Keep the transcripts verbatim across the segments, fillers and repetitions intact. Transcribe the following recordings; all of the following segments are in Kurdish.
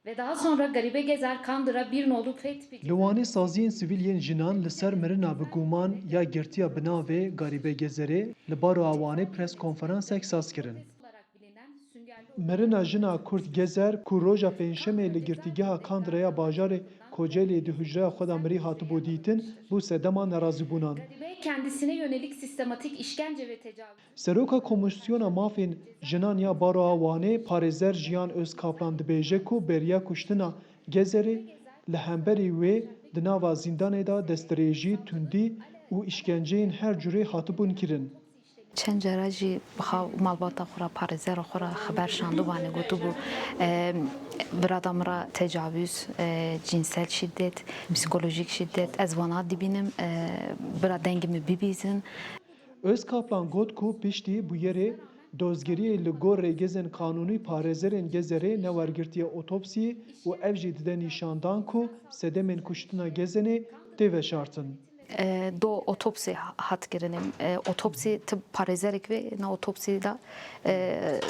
Ve daha sonra Garibe Gezer Kandıra bir nolu FETÖ'cü. Li Wanê saziyên sivîl yên jinan li ser mirina bi guman ya girtiya bi navê Garibe Gezerê li baroya Wanê pres konferansek saz kirin. Mirina jina Kurd Gezer ku roja Pêncşemê li girtîgeha Kandiraya bajarê Kocaeli'yê di hucreya xwe de mirî hatibû dîtin, bû sedema nerazîbûnan. Garibe kendisine yönelik sistematik işkence ve tecavüz. Seroka Komîsyona Mafên Jinan ya Baroya Wanê, parêzer Jiyan Özkaplan dibêje ku beriya kuştina Gezerê li hemberî wê di nava zîndanê de destdirêjî, tundî û îşkenceyên her curê hatibûn kirin. Çend cara jî xwe malbata xwe re, parêzera xwe re xeber şandibanê gotibû, e, birada min re tecavüz, e, cinsel şiddet, psikolojik şiddet, ez vana dibînim, e, bira dengê min bibîzin. Özkaplan got ku piştî bûyerê dozgeriyê li gor rêgezên qanûnî parêzerên Gezerê ne wergirtiye otopsiyê û ev jî dide nîşandan ku sedemên kuştina Gezenê tê veşartin. E, do otopsî hat kirinê. E, otopsî ti parêzerek ve na otopsî de, e,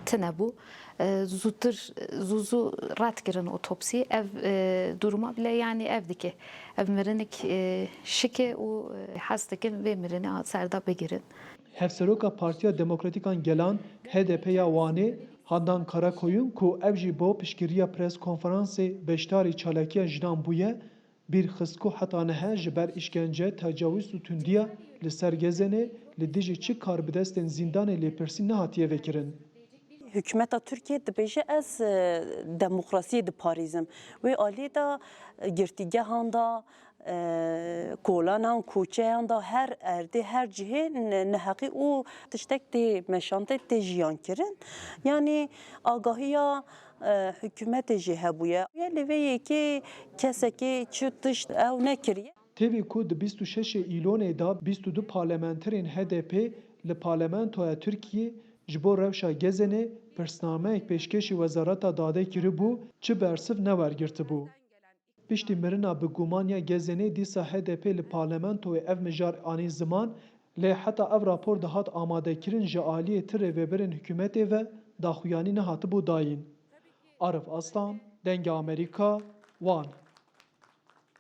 tine bû. E, zûtir, zû zû red kirin otopsî. Ev, e, duruma bile, yanî ev dike. Ev mirinik, e, şike û, e, hez dikin vê mirinê ser de bigirin. Hevseroka Partiya Demokratîk an Gelan, H D P ya Wanê, Handan Karakoyun ku ev jî bo piştgiriya pres konferansê beşdarî çalakiya jinan bûye, bîr xist ku heta niha ji ber îşkence, tecawîz û tundiya li ser Gezenê li dijî çi karbidestên zîndanê lêpirsîn nehatiye vekirin. Hikûmeta Tirkiyê dibêje, ez, e, demokrasiyê diparêzim. Wê alî de, e, girtîgehan de, e, kolanan, koçeyan de, her erdê, her cihê ne-, neheqî û tiştek tê meşandin, tê jiyan kirin. Yanî agahiya, e, hikûmetê jî hebûye. Lê vê yekê kesekê çi tişt ew nekiriye. Tevî ku di bîst û şeşê Îlonê de bîst û du parlamenterên H D P li Parlamentoya Tirkiyê ji bo rewşa Gezenê pirsnameyek pêşkêşî Wezareta Dadê kiribû, çi bersiv newergirtibû. Piştî mirina bi guman ya Gezenê, dîsa H D P li parlamentoyê ev mijar anî ziman, lê heta ev rapor dihat amadekirin ji aliyê ti rêveberên hikûmetê ve daxuyanî nehatibû dayîn. Arif Aslan, Dengê Amerîka, Wan.